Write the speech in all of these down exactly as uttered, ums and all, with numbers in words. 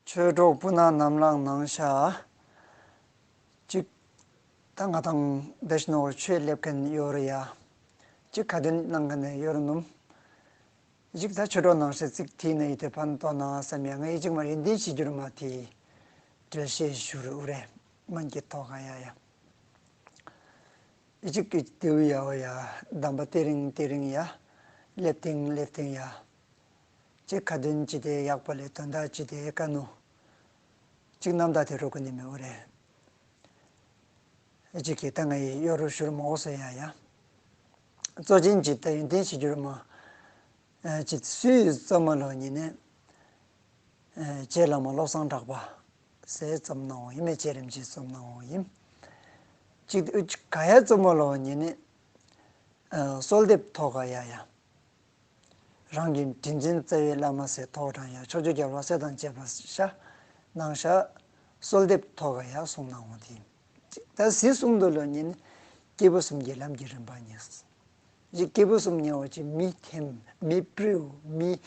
ཆོས་གྲོགས་སྤུན་ཟླ་རྣམས་ལ་སྣང་ཤག། ཅིག་ད་ང་དང་བདེ་ཆེན་ནོར་ཆོས་ལེབ་མཁན་ཡོད་རེད་ཡ། ཅིག་ཁ་འདོན་གནང་མཁན་ཡོད་རེད་ནོ། ཅིག་ད་ཆོས་གྲོགས་ནང་བཞིན་ཅིག་དེ་ནས་ཡིད་དེ་ཕན་ཐོགས་ན་བསམ་ཡ། ང་ཡི་ཅིག་མ་ཡོན་ཏན་གཞི་འགྱུར་མ་དེ་འགྲེལ་བཤད་ཞུ་རུ་རེད། མན་གྱི་ཐོག་ག་ཡ་ཡ། ཨི་ཅིག་གི་དེའུ་ཡ་བ་ཡ། གདམས་པ་དེ་རིང་དེ་རིང་ཡ། ལེབ་ཐེངས་ལེབ་ཐེངས་ཡ། ཅིག་ཁ་འདོན་ཅི་དེ་ཡག་པ་ལས་དོན་དག་ཅི་དེ་ཀ་ནོ། ཅིག་རྣམ་ཐར་དེ་རོ་ཀ་ནི་མེ་འོ་རེ། ཨི་ཅིག་གི་ད་ང་ཡི་ཡོ་རུ་ཞུར་མ་འོ་སོ་ཡ་ཡ། གཙོ་ཅན་ཅིག་ད་ཡོན་ཏན་གཞི་འགྱུར་མ། ཅིག་སུས་རྩོམ་མ་ལོ་ཉི་ནས། རྗེ་བླ་མ་བློ་བཟང་གྲགས་པ་ཟེར་རྩོམ་གནང་བ་ཡིན། མི་རྗེ་རིན་པོ་ཆེས་རྩོམ་གནང་བ་ཡིན། ཅིག་ཨུ་ཅིག་ག་ཡ་རྩོམ་མ་ལོ་ཉི་ནས། གསོལ་འདེབས་ཐོག་ག་ཡ་ཡ། རང་གི་དྲིན་ཅན་རྩ་བའི་བླ་མ་ཟེར་ཐོག་དྲངས་ཡ། ཕྱོགས་བཅུའི་རྒྱལ་བ་སྲས་དང་བཅས་པ་ཤ་ནང་ཤ་གསོལ་འདེབས་ཐོག་ག་ཡ་གསུང་གནང་བ་དེ་ཡིན། ད་གཟི་གསུང་དུ་ལོ་ཉན་སྐྱེས་བུ་གསུམ་གྱི་ལམ་གྱི་རིམ་པ་ཉེས། ཅིག་སྐྱེས་བུ་གསུམ་ཉེ་བ་ཅིག་མི་ཐེམ་མི་སྤྲེའུ་མི་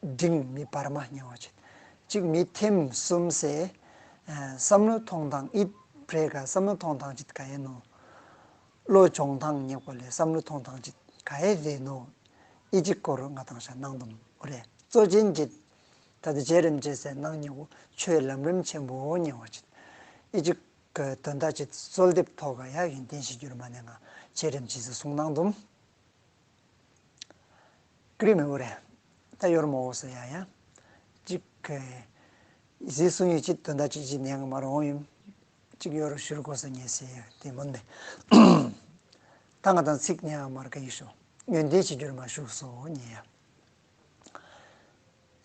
འབྲིང་མི་བར་མ་ཉེ་བ་ཅིག་ཅིག་མི་ཐེམ་གསུམ་ཟེར། བསམ་བློ་གཏོང་སྟངས་ཨིད་བྲེ་ག་བསམ་བློ་གཏོང་སྟངས་ཅིག་ག་ཡ་ནོ། བློ་སྦྱོང་སྟངས་ཉེག་པོ་ལས་བསམ་བློ་གཏོང་སྟངས་ཅིག་ག་ཡེ་རེད་ནོ། ཨི་ཅིག་སྐོར་ང་དང་ཤ་གནང་དུམ་འོ་རེད། གཙོ་ཅན་ཅིག་ད་ལྟ་རྗེ་རིན་པོ་ཆེ་ཟེར་གནང་ཉེག་པོ་ཆོས་ལམ་རིམ་ཆེན་པོ་ཉེ་བ་ཅིག་ཨི་ཅིག་གི་དོན་དག་ཅིག་གསོལ་འདེབས་ཐོག་ག་ཡ་ཡོན་ཏན་གཞི་འགྱུར་མ་ནས་ང་རྗེ་རིན་པོ་ཆེ་ཟེར་གསུང་གནང་དུམ། ཀྲི་མེ་འོ་རེ། ད་ཡོར་མོ་འོ་སོ་ཡ་ཡ། ཅིག་གི་ཟི་སུ་ཉི་ཅིག་དོན་དག་ཅིག་ཅིག་ནས་ང་མ་རོ་ཡིན། ཅིག་ཡོར་ཤུར་གོ་སོ་ཉེ་སེ་དེ་མོན་མེ། ད་ང་དང་ཚིག་ནས་ང་མར་ག་ཡི་ཤོ། ཡོན་ཏན་གཞི་འགྱུར་མ་ཞུགས་སོ་ཉེ་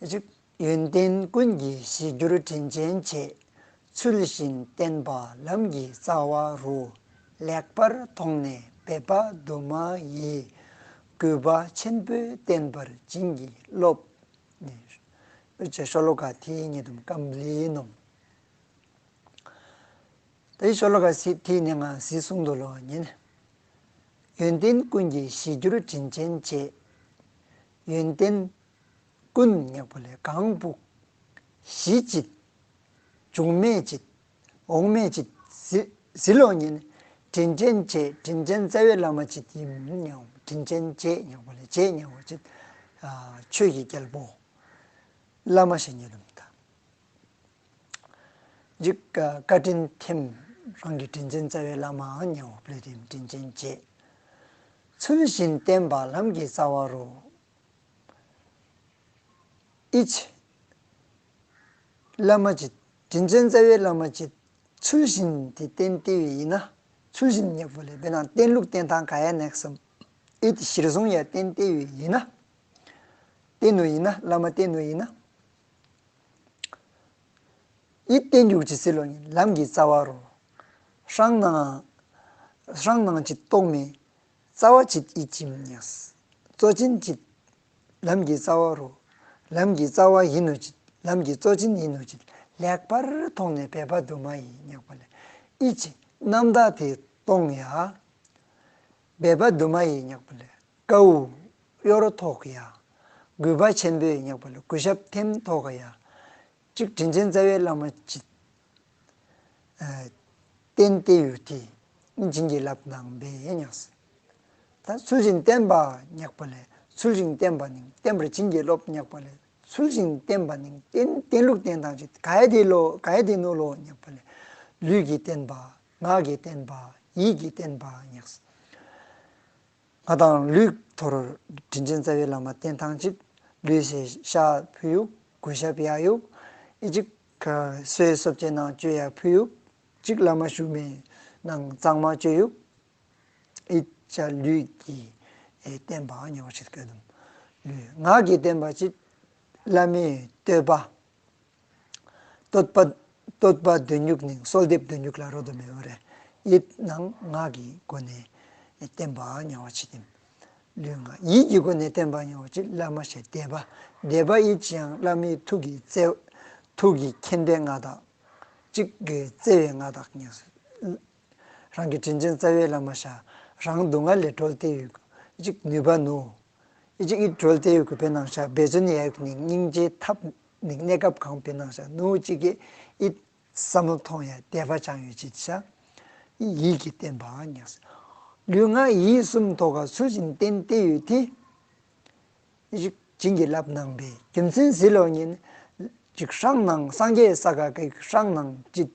ཡ། ཅིག་ཡོན་ཏན་ཀུན་གྱི་གཞི་འགྱུར་དྲིན་ཅན་རྗེ། ཚུལ་བཞིན་བསྟེན་པ་ལམ་གྱི་རྩ་བ་རུ། ལེགས་པར་མཐོང་ནས་འབད་པ་དུ་མ་ཡིས། གུས་པ་ཆེན་པོས་བསྟེན་པར་བྱིན་གྱིས་རློབས། ནི་ཨུ་ཅེ་ཤོ་ལོ་ཀ་ཐི་ཉི་དུམ་ཀམ་ལི་ནོམ། ད་ཤོ་ལོ་ཀ་སི་ཐི་ནི་ང་སི་གསུང་དུ་ལོ་ཉན། ཡོན་ཏན་ཀུན་གྱི་གཞི་འགྱུར་དྲིན་ཅན་རྗེ། ཡོན་ཏན་ཀུན་ཉག་པོ་ལས་གང་བུ་གཞི་ཅིག་འབྱུང་མེད་ཅིག་འོང་མེད་ཅིག་ཟི་ཟི་ལོ་ཉན། དྲིན་ཅན་རྗེ་དྲིན་ཅན་རྩ་བའི་བླ་མ་ཅིག་ཡིན་ཉག་དྲིན་ཅན་རྗེ་ཉག་པོ་ལས་རྗེ་ཉག་པོ་ཅིག་ཆོས་ཀྱི་རྒྱལ་པོ་བླ་མ་ཞེས་ཉེ་དུམ་ད། འཇིག་བཀའ་དྲིན་ཐེམ་རང་གི་དྲིན་ཅན་རྩ་བའི་བླ་མའང་ཉེ་བོ་པླེ་ཐེམ་དྲིན་ཅན་རྗེ། ཚུལ་བཞིན་བསྟེན་པ་ལམ་གྱི་རྩ་བ་རུ། ཨིཆ་བླ་མ་ཅིག་དྲིན་ཅན་རྩ་བའི་བླ་མ་ཅིག་ཚུལ་བཞིན་དེ་བསྟེན་ཏེ་ཡོད་ཡིན་ན། ཚུལ་བཞིན་ཉག་པོ་ལས་བེ་ན་བསྟེན་ལུགས་བསྟེན་སྟངས་ག་ཡ་ནེག་སམ། ཨིད་གཞིར་བཟུང་ཡ་བསྟེན་ཏེ་ཡོད་ཡིན་ན། བསྟེན་ནོ་ཡིན་ན་བླ་མ་བསྟེན་ནོ་ཡིན་ན། ཨིད་བསྟེན་རྒྱུག་ཅི་སི་ལོ་ཡིན་ལམ་གྱི་རྩ་བ་རུ། ཧྲང་ནང་ཧྲང་ནང་ཅིག་རྟོག་མེད་རྩ་བ་ཅིག་ཨིད་ཅིམ་ཉགས། གཙོ་ཅན་ཅིག་ལམ་གྱི་རྩ་བ་རུ། ལམ་གྱི་རྩ་བ་ཡིན་ནོ་ཅིག་ལམ་གྱི་གཙོ་ཅན་ཡིན་ནོ་ཅིག་ལེགས་པར་མཐོང་ནས་འབད་པ་དུ་མ་ཡིས་ཉག་པོ་ལས་ཨིད་ཅི་རྣམ་དག་དེ་གཏོང་ཡ། འབད་པ་དུ་མ་ཡིས་ཉག་པོ་ལས་ཀའུ་གཡོ་རོ་ཐོག་ཡ། གུས་པ་ཆེན་པོས་ཉག་པོ་ལས་གུས་ཞབས་ཐེམ་ཐོག་ཡ། ཅིག་དྲིན་ཅན་རྩ་བའི་བླ་མ་ཅིག་ཨ་བསྟེན་ཏེ་ཡོད་དེ་བྱིན་གྱིས་བརླབས་གནང་བས་ཉགས། ད་ཚུལ་བཞིན་བསྟེན་པ་ཉག་པོ་ལས་ཚུལ་བཞིན་བསྟེན་པ་ནི་བསྟེན་པར་བྱིན་གྱིས་རློབས་ཉག་པོ་ལས་ཚུལ་བཞིན་བསྟེན་པ་ནི་བསྟེན་བསྟེན་ལུགས་བསྟེན་སྟངས་ཅིག་ག་ཡ་དེ་ལོ་ག་ཡ་དེ་ནོ་ལོ་ཉག་པོ་ལས་ལུས་ཀྱི་བསྟེན་པ་ངག་གི་བསྟེན་པ་ཡིད་ཀྱི་བསྟེན་པ་ཉགས། ང་དང་ལུས་ཐོར་དྲིན་ཅན་རྩ་བའི་བླ་མ་བསྟེན་སྟངས་ཅིག་ལུས་སེ་ཤ་ཕུལ་ཡུག་གུས་ཞབས་ཡ་ཡུག་ཨི་ཅིག་ག་སོའི་སོབ་ཅེ་ནང་བཅོས་ཡ་ཕུལ་ཡུག་ཅིག་བླ་མ་ཞུ་མེ་ནང་གཙང་མ་བཅོས་ཡུག་ཨི་ཅ་ལུས་ཀྱི་ཨེ་བསྟེན་པ་ཉོ་ཅིག་ག་དུམ་ལུས་ངག་གི་བསྟེན་པ་ཅིག་བླ་མའི་བསྟོད་པ། བསྟོད་པ་བསྟོད་པ་འདོན་ཡུག་ནི་གསོལ་འདེབས་འདོན་ཡུག་ལ་རོ་དོ་མེ་འོ་རེ། ཡིད་ནང་ངག་གི་སྒོ་ནས་བསྟེན་པ་ཉོ་བ་ཅི་དེམ། ལུས་ངག་ཡིད་ཀྱི་སྒོ་ནས་བསྟེན་པ་ཉོ་བ་ཅི་བླ་མ་ཞེས་དད་པ། དད་པ་ཡིད་ཅི་ཡང་བླ་མའི་ཐུགས་ཀྱི་བརྩེ་ཐུགས་ཀྱི་མཁྱེན་པའི་མངའ་བདག་ཅིག་གི་བརྩེ་བའི་མངའ་བདག་ཉོ། རང་གི་དྲིན་ཅན་རྩ་བའི་བླ་མ་ཤ་རང་སྡུག་བསྔལ་ལས་གྲོལ་ཏེ་ཡོད་ཅིག་ནུས་པ་ནོ། ཨི་ཅིག་ཨི་གྲོལ་ཏེ་ཡོད་ཀུ་པེ་ནང་ཤ་འབད་བརྩོན་ཡ་ཡོད་ནི་སྙིང་རྗེ་ཐབས་ ནིང་གནས་སྐབས་གང་པོའི་ནང་ཤ་ནོ་ཅིག་གི་ཨིད་བསམ་བློ་ཐོང་ཡ་དད་པ་ཅང་ཡོད་ཅིག་ཤ། ཡིད་ཀྱི་བརྟན་པ་ཉགས། ལུས་ངག་ཡིད་གསུམ་ཐོག་ཁ་ཚུལ་བཞིན་བརྟེན་ཏེ་ཡོད་དེ། ཅིག་བྱིན་གྱིས་བརླབས་གནང་པའི་རྒྱུ་མཚན་ཟེར་ལོ་ཉིན། ཅིག་ཧྲང་ནང་སངས་རྒྱས་ས་ག་གི་ཧྲང་ནང་ཅིག་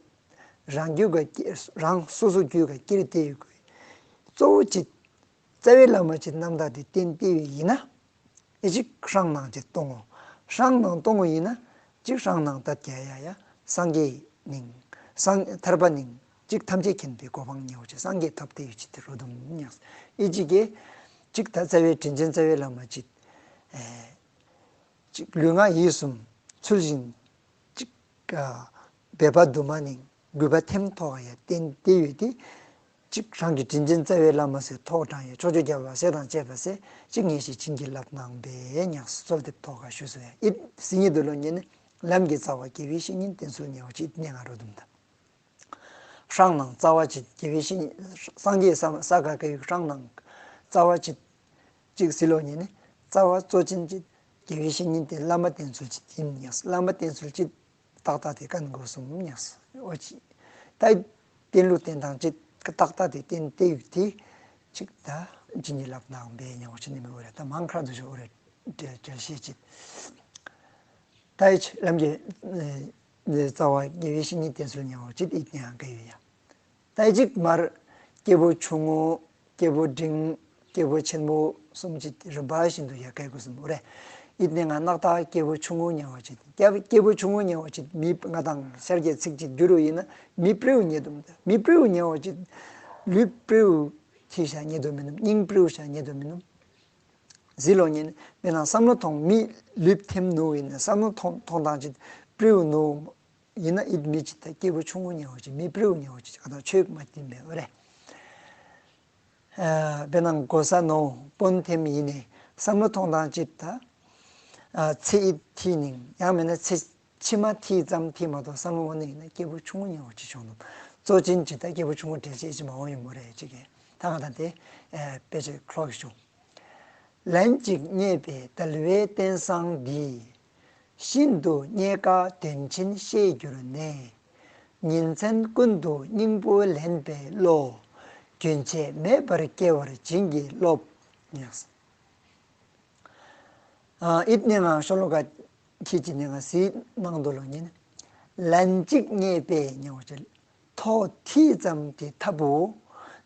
རང་རྒྱུད་ག་རང་སོ་སོ་རྒྱུད་ག་ཀིར་ཏེ་ཡོད་གོ། གཙོ་བོ་ཅིག་རྩ་བའི་བླ་མ་ཅིག་རྣམ་དག་དེ་བརྟེན་ཏེ་ཡིན་ན། ཨེ་ཅིག་ཧྲང་ནང་ཅིག་གཏོང་ངོ་། ཧྲང་ནང་གཏོང་ངོ་ཡིན་ན། ཅིག་ཧྲང་ནང་ཏད་ཀྱ་ཡ་ཡ་སངས་རྒྱས་ནིང་སངས་ཐར་པ་ནིང་ཅིག་ཐམས་ཅད་མཁྱེན་པའི་གོ་འཕང་ཉེ་བོ་ཅིག་སངས་རྒྱས་ཐོབ་སྟེ་ཡོད་ཅིག་དེ་རུ་དུམ་ཉགས། ཨེ་ཅིག་གི་ཅིག་ད་རྩ་བའི་དྲིན་ཅན་རྩ་བའི་བླ་མ་ཅིག་ཨེ་ཅིག་ལུས་ངག་ཡིད་གསུམ་ཚུལ་བཞིན་ཅིག་ཨ་འབད་པ་དུ་མ་ནིང་གུས་པ་ཐེམ་ཐོག་ཡ་བརྟེན་ཏེ་ཡོད་དེ། ཅིག་རང་གི་དྲིན་ཅན་རྩ་བའི་བླ་མ་ཟེར་ཐོག་དྲངས་ཡ་ཕྱོགས་བཅུའི་རྒྱལ་བ་སྲས་དང་བཅས་པ་ཟེར་ཅིག་ངེས་ཤེས་བྱིན་གྱིས་བརླབས་གནང་པའི་ཉགས་སུ་གསོལ་འདེབས་ཐོག་ཁ་ཞུས་སོ་ཡ། ཨིད་ཟེར་ཉིད་དུ་ལོ་ཉིན་ནི་ལམ་གྱི་རྩ་བ་དགེ་བའི་བཤེས་གཉེན་བསྟེན་ཚུལ་ཉེ་བོ་ཅིག་ཨིད་ནི་ང་རོ་དུམ་ད། ཧྲང་ནང་རྩ་བ་ཅིག་དགེ་བའི་བཤེས་གཉེན་སངས་རྒྱས་ས་ས་ག་གི་ཧྲང་ནང་རྩ་བ་ཅིག་ཅིག་ཟེར་ལོ་ཉིན་ནི་རྩ་བ་གཙོ་ཅན་ཅིག་དགེ་བའི་བཤེས་གཉེན་དེ་བླ་མ་བསྟེན་ཚུལ་ཅིག་ཨིན་ཉགས། བླ་མ་བསྟེན་ཚུལ་ཅིག་ཏག་ཏག་དེ་ཀན་གོ་སུམ་ཉགས། འོ་ཅི། ད་བསྟེན་ལུགས་བསྟེན་སྟངས་ཅིག་ཏག་ཏག་དེ་བསྟེན་ཏེ་ཡོད་དེ། ཅིག་ད་བྱིན་གྱིས་བརླབས་གནང་པའི་ཉགས། འོ་ཅི་ནི་མི་འོ་རེ་ད་མང་ཁ་དུ་ཞོ་འོ་རེ་འགྲེལ་བཤད་ཅིག། ད་ཨེ་ཅིག་ལམ་གྱི་ཨེ་རྩ་བ་དགེ་བའི་བཤེས་གཉེན་བསྟེན་ཚུལ་ཉགས་འོ་ཅི་ཨིད་ནི་ཡང་ག་ཡོད་ཡ། ད་ཨེ་ཅིག་མར་སྐྱེས་བུ་ཆུང་ངུ། སྐྱེས་བུ་འབྲིང་། སྐྱེས་བུ་ཆེན་པོ་གསུམ་ཅིག་རིམ་པ་བཞིན་དུ་ཡ་ག་གུ་སུམ་འོ་རེ། ཨིད་ནི་ང་ནག་ཏག་སྐྱེས་བུ་ཆུང་ངུ་ཉགས་འོ་ཅི། སྐྱེས་བུ་ཆུང་ངུ་ཉགས་འོ་ཅི་མི་ང་དང་ཤར་གྱི་ཚིག་ཅིག་བསྒྱུར་རུ་ཡིན་ན་མི་སྤྲེའུ་ཉེ་དུམ་ད། མི་སྤྲེའུ་ཉགས་འོ་ཅི་ལུས་སྤྲེའུ་ཐི་ཤ་ཉེ་དུ་མི་ནུམ། སྙིང་སྤྲེའུ་ཤ་ཉེ་དུ་མི་ནུམ། ཟེར་ལོ་ཉིན་མི་ནང་བསམ་བློ་ཐོང་མི་ལུས་ཐེམ་ནུ་ཡིན་ན་བསམ་བློ་ཐོང་ཐོང་དང་ཅིག་སྤྲེའུ་ནུ་ཡིན་ན་ཨིད་མི་ཅིག་ད་སྐྱེས་བུ་ཆུང་ངུ་ཉགས་འོ་ཅི་མི་སྤྲེའུ་ཉགས་འོ་ཅི་ང་དང་ཆོས་མ་བསྟན་པའི་འོ་རེ། ཨ་མི་ནང་གོ་ས་ནོ་དཔོན་ཐེམ་ཡིན་ནི་བསམ་བློ་ཐོང་དང་ཅིག་ད་ཨ་ཚེ་ཨིད་ཐི་ནིང་ཡང་མིན་ན་ཚེ་ཕྱི་མ་ཐི་ཙམ་ཐི་མ་གཏོགས་བསམ་བློ་འོ་ནི་ཡིན་ན་སྐྱེས་བུ་ཆུང་ངུ་ཉགས་འོ་ཅི་ཆུང་ནུ་གཙོ་ཅན་ཅིག་ད་སྐྱེས་བུ་ཆུང་ངུ་འགྲེལ་བཤད་ཅིག་མ་འོང་ཡིན་མོ་རེ་ཅིག་གི་ད་ང་དང་དེ་ཨེ་དཔེ་ཅིག་ལྷོག་ཞུ། ལན་གཅིག་རྙེད་པའི་དལ་བའི་རྟེན་བཟང་འདི། ཤིན་ཏུ་རྙེད་དཀའ་དོན་ཆེན་ཤེས་གྱུར་ནས། ཉིན་མཚན་ཀུན་ཏུ་སྙིང་པོ་ལེན་པའི་བློ། རྒྱུན་ཆད་མེད་པར་སྐྱེ་བར་བྱིན་གྱིས་རློབས། ཉགས། ཨ་ཨིད་ནི་ང་ཤོ་ལོ་ཀ་ཁྱི་ཅི་ནི་ང་སི་ནང་དུ་ལོ་ཉིན། ལན་གཅིག་རྙེད་པའི་ཉགས་འོ་ཅི། ཐོག་ཐི་ཙམ་དེ་ཐབ་བོ།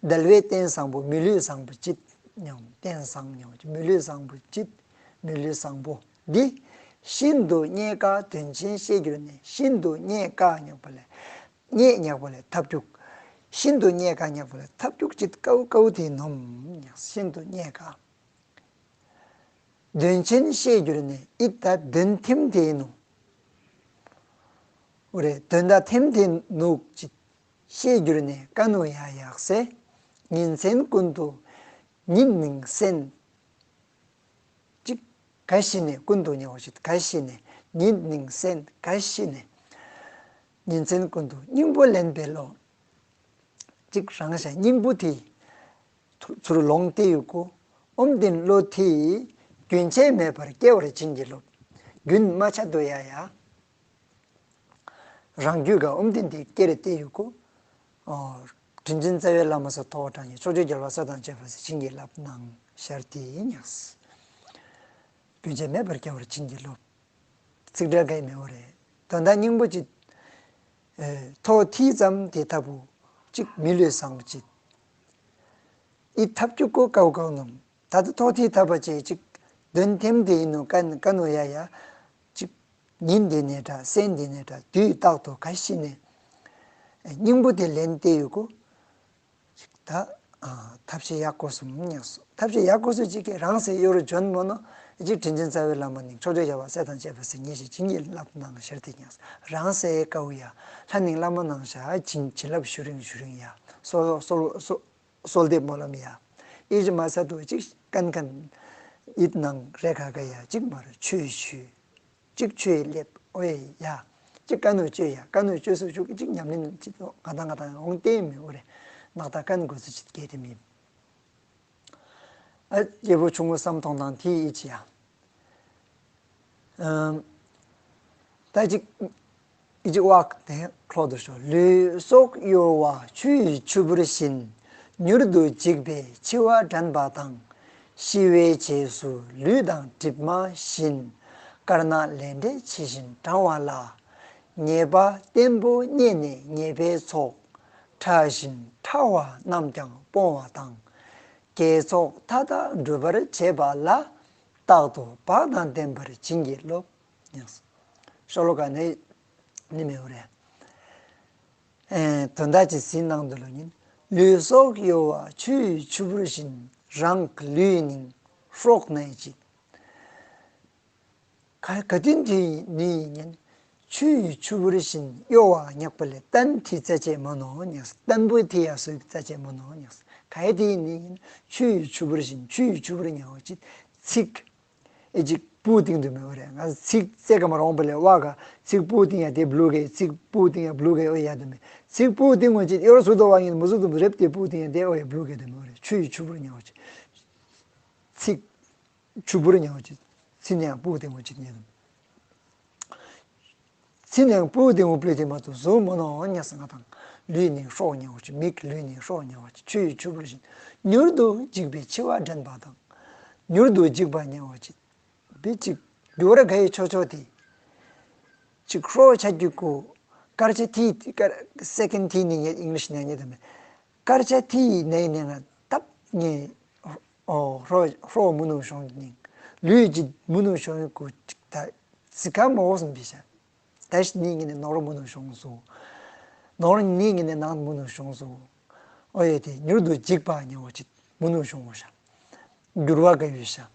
དལ་བའི་རྟེན་བཟང་པོ་མི་ལུས་བཟང་པོ་ཅིག་ཉགས། རྟེན་བཟང་ཉགས་མི་ལུས་བཟང་པོ་ཅིག་མི་ལུས་བཟང་པོ་འདི། ཤིན་ཏུ་རྙེད་དཀའ་དོན་ཆེན་ཤེས་གྱུར་ནས། ཤིན་ཏུ་རྙེད་དཀའ་ཉགས་པ་ལས། རྙེད་ཉགས་པ་ལས་ཐབས་ཀྱུ། ཤིན་ཏུ་རྙེད་དཀའ་ཉགས་པ་ལས་ཐབས་ཀྱུ་ཅིག་དཀའ་བོ་དཀའ་བོ་དེ་ནོམ་ཉགས། ཤིན་ཏུ་རྙེད་དཀའ། དོན་ཆེན་ཤེས་གྱུར་ནས་ཨིད་ད་དོན་ཐེམ་དེ་ནུ། འོ་རེ་དོན་དག་ཐེམ་དེ་ནུ་ཅིག་ཤེས་གྱུར་ནས་ཀ་ནུ་ཡ་ཡག་སེ། ཉིན་མཚན་ཀུན་ཏུ་ཉིན་ནིང་སེན་ཅིག་ག་ཤི་ནས་ཀུན་ཏུ་ཉགས་འོ་ཅི་ག་ཤི་ནས་ཉིན་ནིང་སེན་ག་ཤི་ནས། ཉིན་མཚན་ཀུན་ཏུ་སྙིང་པོ་ལེན་པའི་བློ། ཅིག་རང་ཤ་སྙིང་པོ་དེ་ཚུར་ལོངས་ཏེ་ཡོད་གོ། ཨོམ་དིན་བློ་དེ་རྒྱུན་ཆད་མེད་པར་སྐྱེ་བར་བྱིན་གྱིས་རློབས། རྒྱུན་མ་ཆད་དུ་ཡ་ཡ། རང་རྒྱུད་ག་ཨོམ་དིན་དེ་སྐྱེ་རེ་ཏེ་ཡོད་གོ། ཨོ་དྲིན་ཅན་རྩ་བའི་བླ་མ་ས་ཐོག་དྲངས་ཡི་ཕྱོགས་བཅུའི་རྒྱལ་བ་སྲས་དང་བཅས་པ་ས་བྱིན་གྱིས་བརླབས་གནང་ཤར་ཏེ་ཉགས། རྒྱུན་ཆད་མེད་པར་སྐྱེ་བར་བྱིན་གྱིས་རློབས། ཚིག་འགྲེལ་ག་ཡི་མེ་འོ་རེ། དོན་དག་སྙིང་པོ་ཅིག་ཨེ་ཐོག་ཐི་ཙམ་དེ་ཐབ་བོ་ཅིག་མི་ལུས་བཟང་པོ་ཅིག་ཨི་ཐབས་ཀྱུ་ཀོ་ཀའུ་ཀའུ་ནོམ། ད་ད་ཐོག་ཐི་ཐབ་པ་ཅིག་ཅིག་དོན་ཐེམ་དེ་ཡིན་ནོ་ཀ་ནོ་ཡ་ཡ། ཅིག་ཉིན་དེ་ནས་འདྲ་སེན་དེ་ནས་འདྲ་དུས་རྟག་ཏུ་ག་ཤི་ནས། སྙིང་པོ་དེ་ལེན་ཏེ་ཡོད་གོ། ཅིག་ད་ཨ་ཐབས་ཤེས་ཡག་གོ་སུམ་ཉགས་སོ། ཐབས་ཤེས་ཡག་གོ་སུ་ཅིག་གི་རང་སེ་ཡོ་རུ་འཇོན་མོ་ནོ། ཅིག་དྲིན་ཅན་རྩ་བའི་བླ་མ་ནི་ཕྱོགས་བཅུའི་རྒྱལ་བ་སྲས་དང་བཅས་པ་སེ་ཉེ་ཞིག་བྱིན་གྱིས་བརླབས་གནང་ཤར་ཏེ་ཉགས། རང་སེ་ཀའུ་ཡ། ལྷ་ནིང་བླ་མ་ནང་ཤ་བྱིན་བྱིན་རླབས་ཞུ་རིང་ཞུ་རིང་ཡ། སོ་སོ་སོ། གསོལ་འདེབས་སྨོན་ལམ་ཡ། ཨི་ཞི་མ་ས་དུ་ཅིག་ཀན་ཀན་ཨིད་ནང་རེ་ཁ་ཁ་ཡ་ཅིག་མར་ཆོས་ཞུ། ཅིག་ཆོས་ལེབ་འོ་ཡ། ཅིག་ཀ་ནོ་ཆོས་ཡ་ཀ་ནོ་ཆོས་སུ་ཅུག་ཅིག་ཉམས་ལེན་ཅིག་ང་དང་ང་དང་འོང་ཏེ་མི་འོ་རེ། ནག་ད་ཀན་གོ་སུ་ཅིག་གེ་ཏེ་མི། ཨ་རྒྱལ་པོ་ཆུང་ངུ་བསམ་གཏོང་དང་ཐི་ཨི་ཅི་ཡ། ཨམ། ད་ཅིག་ཨི་ཅིག་བཀླགས་ཏེ་ལྷོད་དོ་ཤོག། ལུས་སྲོག་གཡོ་བ་ཆུ་ཡི་ཆུ་བུར་བཞིན། མྱུར་དུ་འཇིག་པའི་འཆི་བ་དྲན་པ་དང་། ཤི་བའི་རྗེས་སུ་ལུས་དང་གྲིབ་མ་བཞིན། དཀར་ནག་ལས་འབྲས་ཕྱི་བཞིན་བགྲང་བ་ལ། ཉེས་པ་བརྟན་པོ་རྙེད་ནས་ཉེས་པའི་ཚོགས། ཕྲ་ཞིང་ཕྲ་བ་རྣམས་ཀྱང་སྤོང་བ་དང་། དགེ་ཚོགས་མཐའ་དག་སྒྲུབ་པར་བྱེད་པ་ལ། རྟག་ཏུ་བག་དང་ལྡན་པར་བྱིན་གྱིས་རློབས། ཡང་ཤོ་ལོ་ཀ་ནི་ནི་མེ་འུ་རེ། ཨེ་དོན་དག་ཅིག་ཟིན་ནང་དུ་ལོ་ཉིན། ལུས་སྲོག་གཡོ་བ་ཆུ་ཡི་ཆུ་བུར་བཞིན། རང་གི་ལུས་ནི་སྲོག་ནང་བཞིན། ག་ག་དུས་དེ་ནི་ཉིན། ཆུ་ཡི་ཆུ་བུར་བཞིན་གཡོ་བ་ཉག་པ་ལས་བརྟན་ཏེ་ཙ་ཅེ་མོ་ནོ་ཉག། བརྟན་པོ་ཏེ་ཡ་སུ་ཙ་ཅེ་མོ་ནོ་ཉག། ག་ཡེ་དེ་ནི་ཉིན། ཆུ་ཡི་ཆུ་བུར་བཞིན། ཆུ་ཡི་ཆུ་བུར་ཉག་པ་ཅིག་ཚིག་ཨེ་ཅིག་པུ་ཏིང་དུ་མེ་འུ་རེ། ང་ཚིག་ཙེ་ཀ་མ་རོང་པ་ལས་བ་ག་ཚིག་པུ་ཏིང་ཡ་དེ་བླུག་གེ། ཚིག་པུ་ཏིང་ཡ་བླུག་གེ། འོ་ཡ་དུ་མེ། ཚིག་པུ་ཏིང་འོ་ཅིག་ཡོར་སུ་དོ་བ་ཉིན་མུ་སུ་དུ་རེབ་ཏེ་པུ་ཏིང་ཡ་དེ་འོ་ཡ་བླུག་གེ་དུ་མེ་འུ་རེ། ཆུ་ཡི་ཆུ་བུར་ཉག་པ་ཅིག་ཚིག་ཆུ་བུར་ཉག་པ་ཅིག་ཚིག་ནང་པུ་ཏིང་འོ་ཅིག་ཉེ་དུ། ཚིག་ནང་པུ་ཏིང་འོ་པླེ་ཏེ་མ་ཏོ་ཟུ་མོ་ནོ་ཉག་ས་ང་དང་། ལུས་ནི་སྲོག་ཉག་པ་ཅིག། མིག་ལུས་ནི་སྲོག་ཉག་པ་ཅིག། ཆུ་ཡི་ཆུ་བུར་བཞིན། མྱུར་དུ་འཇིག་པའི་འཆི་བ་དྲན་པ་དང་། མྱུར་དུ་འཇིག་པ་ཉག་པ་ཅིག་བི་ཅིག་འགྱུར་བ་ག་ཡེ་ཆོ་ཆོ་དེ། ཅིག་ཧྲོ་ཆ་གི་གུ་སྐར་ཆ་དེ་སྐར་སེ་ཀེན་དེ་ནི་ངས་ཨིང་ལིཤ་ནང་ཉེ་དུ་མེ། སྐར་ཆ་དེ་ནས་ནས་ང་ཏབ་ངས་ཨོ་ཧྲོ་ཧྲོ་མུ་ནུ་ཤོང་ནིང་། ལུས་ཀྱི་མུ་ནུ་ཤོང་གུ་ཅིག་ད་ཟི་ཀ་མོ་སུམ་བི་ཤ། ད་ཤི་ནི་ངས་ནས་ནོར་མུ་ནུ་ཤོང་སུ། ནོར་ནི་ངས་ནས་ནང་མུ་ནུ་ཤོང་སུ། ཨོ་ཡེ་དེ་མྱུར་དུ་འཇིག་པ་ཉག་པ་ཅིག་མུ་ནུ་ཤོང་བ་ཤ། འགྱུར་བ་ག་ཡེ་ཤ།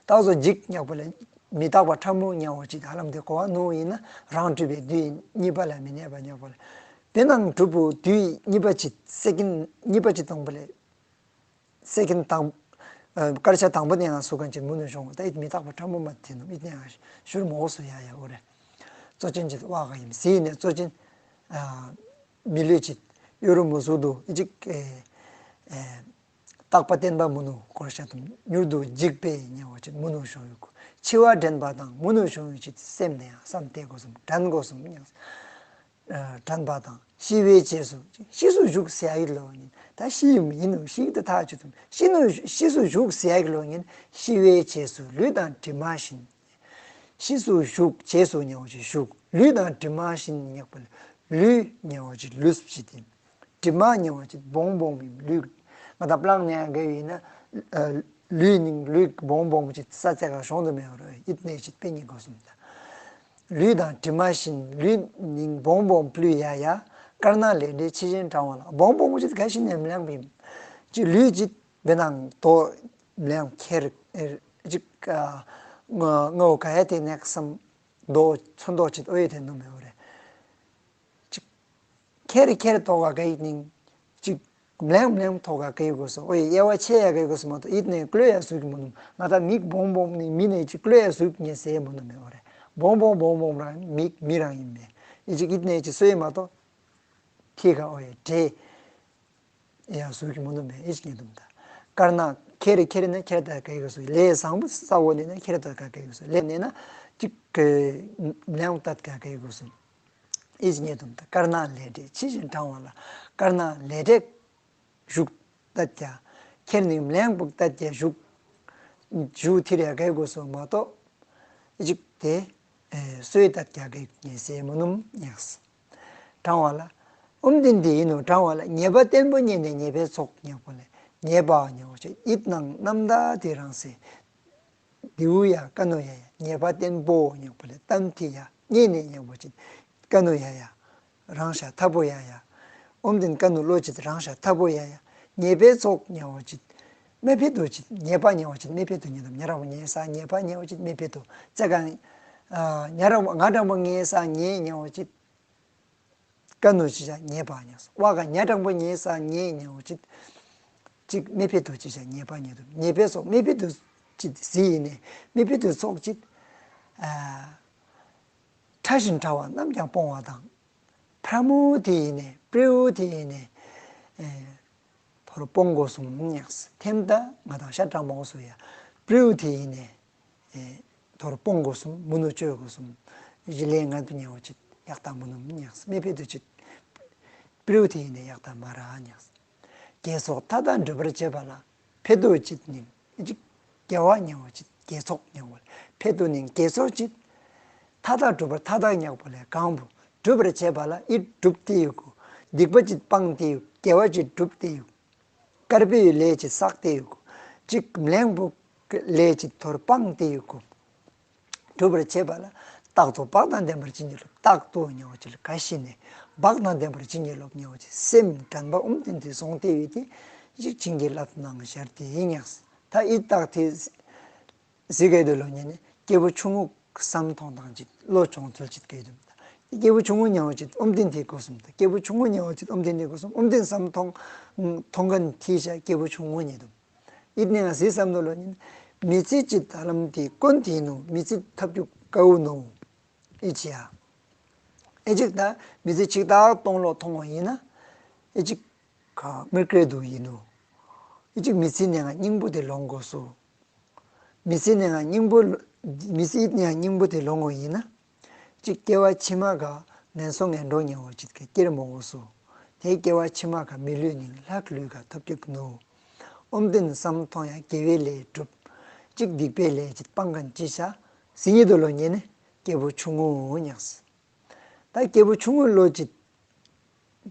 ད་སོ་འཇིག་ཉག་པ་ལས་མི་རྟག་པ་ཕྲ་མོ་ཉག་པ་ཅིག་ཧ་ལམ་དེ་གོ་བ་ནོ་ཡིན་ན་རང་གྲུབ་པའི་དུས་གཉིས་པ་ལ་མི་གནས་པ་ཉག་པ་ལས། དེ་ནང་གྲུབ་པོ་དུས་གཉིས་པ་ཅིག་སེ་ཀེན་གཉིས་པ་ཅིག་སྟོང་པ་ལས། སེ་ཀེན་དང་ཨ་སྐར་ཆ་དང་པོ་ནས་ང་སུ་གང་ཅིག་མུ་ནུ་ཤོང་གུ་ད་ཨིད་མི་རྟག་པ་ཕྲ་མོ་མ་དེ་ནོ་ཨིད་ནས་ང་ཤུར་མོ་སུ་ཡ་ཡ་འོ་རེ། གཙོ་ཅན་ཅིག་བ་ག་ཡིན་ཟི་ནས་གཙོ་ཅན་ཨ་མི་ལུས་ཅིག་ཡོ་རུ་མུ་སུ་དུ་ཨི་ཅིག་ཨེ་ཨེ། རྟག་པ་བརྟན་པ་མུ་ནུ་སྐོར་ཤ་དུམ་མྱུར་དུ་འཇིག་པའི་ཉེ་བ་ཅིག་མུ་ནུ་ཤོང་ཡུག་གུ། འཆི་བ་དྲན་པ་དང་མུ་ནུ་ཤོང་ཡུག་ཅིག་སེམས་ནས་ཡང་བསམ་སྟེ་དགོས་སམ་དྲན་དགོས་སམ་ཉག། ཨ་དྲན་པ་དང་ཤི་བའི་རྗེས་སུ་ཤི་སུ་ཞུགས་ཟེར་ཡ་ཡིག་ལོ་ཉིན་ད་ཤི་ཡིན་མི་ཡིན་ནུ་ཤི་ཡིག་ད་ཐག་ཆོད་དུམ་ཤི་ནུ་ཤི་སུ་ཞུགས་ཟེར་ཡ་ཡིག་ལོ་ཉིན་ཤི་བའི་རྗེས་སུ་ལུས་དང་གྲིབ་མ་བཞིན། ཤི་སུ་ཞུགས་རྗེས་སུ་ཉེ་བ་ཅིག་ཞུགས་ལུས་དང་གྲིབ་མ་བཞིན་ཉག་པ་ལས་ལུས་ཉེ་བ་ཅིག་ལུས་བཞིན་ཏེ། གྲིབ་མ་ཉེ་བ་ཅིག་བོང་བོང་མི་ལུས། ང་ད་པླང་ནས་ཡང་གེ་ཡིན་ན་ལུས་ནིང་ལུས་བོང་བོང་ཅིག་ས་ཚེ་ག་ཤོང་དུ་མེ་བ་རོ་ཡིད་ནས་ཅིག་པེ་ཉིན་གོ་སུམ་ད། ལུས་དང་གྲིབ་མ་བཞིན་ལུས་ནིང་བོང་བོང་ལུས་ཡ་ཡ། དཀར་ནག་ལས་འབྲས་ཕྱི་བཞིན་བགྲང་བ་ལ་བོང་བོང་ཅིག་ག་ཤི་ནས་མི་ལང་བིམ། ཅིག་ལུས་ཅིག་བེ་ནང་དོ་མི་ལང་ཁེར་ཅིག་ང་ང་འོ་ག་ཡ་དེ་ནེག་སམ་དོ་ཚོན་དོ་ཅིག་ཨོ་ཡེ་དེ་ནོ་མེ་བ་རེ། ཅིག་ཁེར་ཁེར་ཐོག་ག་གེ་ནིང་ཅིག་མི་ལང་མི་ལང་ཐོག་ག་གེ་གོ་སོ་ཨོ་ཡེ་ཡ་བ་ཆེ་ཡ་གེ་གོ་སོ་མ་ཏོ་ཡིད་ནས་ཀློད་ཡ་སུག་མོ་ནུམ། ང་ད་མིག་བོང་བོང་ནི་མི་ནས་ཅིག་ཀློད་ཡ་སུག་ཉེ་སེ་མོ་ནུམ་མེ་བ་རེ། བོང་བོང་བོང་བོང་རང་མིག་མི་རང་ཡིན་མེ། ཨི་ཅིག་ཡིད་ནས་ཅིག་སོ་ཡེ་མ་ཏོ་ཐིག་ག་ཨོ་ཡེ་དྲེ། ཡ་སུག་མོ་ནུམ་མེ་ཨི་ཅིག་ཉེ་དུམ་ད། དཀར་ནག་ཁེར་ཁེར་ནས་ཁེར་ད་གེ་གོ་སོ་ལས་བཟང་པོ་ས་འོ་ནས་ན་ཁེར་ད་ག་གེ་གོ་སོ་ལས་ནས་ན་ཅིག་གེ་མི་ལང་ད་ག་གེ་གོ་སོ། ཨི་ཉེ་དུམ་ད་དཀར་ནག་ལས་འབྲས་ཕྱི་བཞིན་བགྲང་བ་ལ། དཀར་ནག་ལས་འབྲས་ཞུགས་ཏད་ཀྱ། ཁེར་ནི་མི་ལང་བུག་ཏད་ཀྱ་ཞུགས། ཞུགས་ཐིར་ཡ་གེ་གོ་སོ་མ་ཏོ། ཨི་ཅིག་དེ་སོ་ཡེ་ཏད་ཀྱ་གེ་ཉེ་སེ་མོ་ནུམ་ཉགས། བགྲང་བ་ལ། ཨོམ་དིན་དི་ཨིན་ནོ་བགྲང་བ་ལ་ཉེས་པ་བརྟན་པོ་རྙེད་ནས་ཉེས་པའི་ཚོགས་ཉག་པ་ལས་ཉེས་པ་ཉེ་བ་ཅིག་ཡིད་ནང་རྣམ་དག་དེ་རང་སེ། དེའུ་ཡ་ཀ་ནོ་ཡ་ཡ་ཉེས་པ་བརྟན་པོ་ཉག་པ་ལས་གཏམ་ཐི་ཡ་རྙེད་ནས་ཉག་པ་ཅིག་ཀ་ནོ་ཡ་ཡ་རང་ཤ་ཐ་པོ་ཡ་ཡ། ཨོམ་དིན་ཀ་ནོ་ལོ་ཅིག་རང་ཤ་ཐ་པོ་ཡ་ཡ། ཉེས་པའི་ཚོགས་ཉེ་བ་ཅིག་མེ་ཕེ་དོ་ཅིག་ཉེས་པ་ཉེ་བ་ཅིག་མེ་ཕེ་དོ་ཉེ་དམ་ཉ་རང་བ་ཉེ་ས་ཉེས་པ་ཉེ་བ་ཅིག་མེ་ཕེ་དོ་ཙེ་གང་ཉ་རང་བ་ང་རང་བ་ཉེ་ས་ཉེ་ཉེ་བ་ཅིག་ཀ་ནོ་ཅི་ཅ་ཉེས་པ་ཉེས་སོ། བ་ག་ཉ་དྲང་པོ་ཉེས་ས་ཉེ་ཉེ་བོ་ཅིག་ཅིག་མེ་ཕེ་དོ་ཅི་ཅ་ཉེས་པ་ཉེ་དོ་ཉེས་པའི་ཚོགས་མེ་ཕེ་དོ་ཅིག་ཟི་ཡིན་ནས་མེ་ཕེ་དོ་ཚོགས་ཅིག་ཨ་ཕྲ་ཞིང་ཕྲ་བ་རྣམས་ཀྱང་སྤོང་བ་དང་། ཕྲ་མོ་དེ་ཡིན་ནས་སྤྲེའུ་དེ་ཡིན་ནས་ཨེ་ཐོར་སྤོང་དགོས་སོང་ཉགས་ཐེམ་ད་ང་དང་ཤ་དྲང་མོ་སོ་ཡ་སྤྲེའུ་དེ་ཡིན་ནས་ཨེ། ཐོར་སྤོང་དགོས་སམ། མུན་ནུ་ཆོད་དགོས་སམ། ལས་ངན་པོ་ཉེ་བོ་ཅིག་ཡག་ཏ་མུན་ནུ་མི་ཉགས་མི་ཕེ་དུ་ཅིག་པྲིའུ་ཏི་ཡིན་ནི་ཡག་ཏ་མ་ར་ཉགས། དགེ་ཚོགས་མཐའ་དག་སྒྲུབ་པར་བྱེད་པ་ལ། ཕེ་དུ་ཅིག་ནི་ཅིག་དགེ་བ་ཉེ་བོ་ཅིག་དགེ་ཚོགས་ཉེ་བོ་ཕེ་དུ་ནི་དགེ་ཚོགས་ཅིག་མཐའ་དག་སྒྲུབ་པར་མཐའ་དག་ཉག་པོ་ལས་གང་བོ་སྒྲུབ་པར་བྱེད་པ་ལ་ཨི་སྒྲུབ་སྟེ་ཡོད་གོ། སྡིག་པ་ཅིག་སྤང་སྟེ་ཡོད། དགེ་བ་ཅིག་སྒྲུབ་སྟེ་ཡོད། དཀར་པོའི་ལས་ཅིག་བསགས་ཏེ་ཡོད་གོ། ཅིག་མ་ལེགས་པོ་ལས་ཅིག་ཐོར་སྤང་སྟེ་ཡོད་གོ། སྒྲུབ་པར་བྱེད་པ་ལ། རྟག་ཏུ་བག་དང་ལྡན་པར་བྱིན་གྱིས་རློབས། རྟག་ཏུ་ཉེ་བོ་ཅིག་ལ་ག་ཤི་ནས་བག་དང་ལྡན་པར་བྱིན་གྱིས་རློབས་ཉེ་བོ་ཅིག་སེམས་དྲན་པ་ཨོམ་ཏིན་ཏིན་སོང་སྟེ་ཡོད་དེ་ཅིག་བྱིན་གྱིས་བརླབས་གནང་ཞར་ཏེ་ཡིན་ཉགས། ད་ཨི་རྟགས་དེ་ཟེར་གེ་དུ་ལོ་ཉེ་ནས་སྐྱེས་བུ་ཆུང་ངུ་བསམ་མཐོང་དང་ཅིག་བློ་སྦྱོང་ཚུལ་ཅིག་གེ་དུ། སྐྱེས་བུ་ཆུང་ངུ་ཉེ་བོ་ཅིག་ཨོམ་ཏིན་ཏིན་གོ་སམ། ད་སྐྱེས་བུ་ཆུང་ངུ་ཉེ་བོ་ཅིག་ཨོམ་ཏིན་ཏིན་གོ་སམ། ཨོམ་ཏིན་བསམ་མཐོང་མཐོང་མཁན་ཐི་ཤ་སྐྱེས་བུ་ཆུང་ངུ་ཉེ་དུ། ཨིད་ནི་ང་ཟི་བསམ་དོ་ལོ་ཉིན། མི་ཚེ་གཅིག་ད་ལམ་དེ་ཀུན་དེ་ནུ་མི་ཚེ་ཐབས་རྒྱུ་ཀའུ་ནུ། ཨི་ཅི་ཡ། ཨི་ཅིག་ད་མི་ཚེ་གཅིག་ད་སྟོང་ལོ་ཐོང་བ་ཡིན་ན། ཨི་ཅིག་ག་མི་ཀྲེ་དུ་ཡིན་ནུ། ཨི་ཅིག་མི་ཚེ་ནི་ང་སྙིང་པོ་དེ་ལོང་དགོས་སུ། མི་ཚེ་ནི་ང་སྙིང་པོ། མི་ཚེ་ཨིད་ནི་ང་སྙིང་པོ་དེ་ལོང་བ་ཡིན་ན། ཅིག་སྐྱེ་བ་ཕྱི་མ་ག་ངན་སོང་ངན་འགྲོ་ཉེ་བོ་ཅིག་ག་སྐྱེར་མོ་དགོས་སུ། དེ་སྐྱེ་བ་ཕྱི་མ་ག་མི་ལུས་ནི་ལྷ་གི་ལུས་ག་ཐོབ་རྒྱུ་ནུ། ཨོམ་ཏིན་བསམ་མཐོང་ཡ་དགེ་བའི་ལས་སྒྲུབ། ཅིག་སྡིག་པའི་ལས་ཅིག་སྤང་མཁན་ཅི་ཤ། ཟི་ཉི་དུ་ལོ་ཉེ་ནི་སྐྱེས་བུ་ཆུང་ངུ་ཉགས། ད་སྐྱེས་བུ་ཆུང་ངུ་ལོ་ཅིག་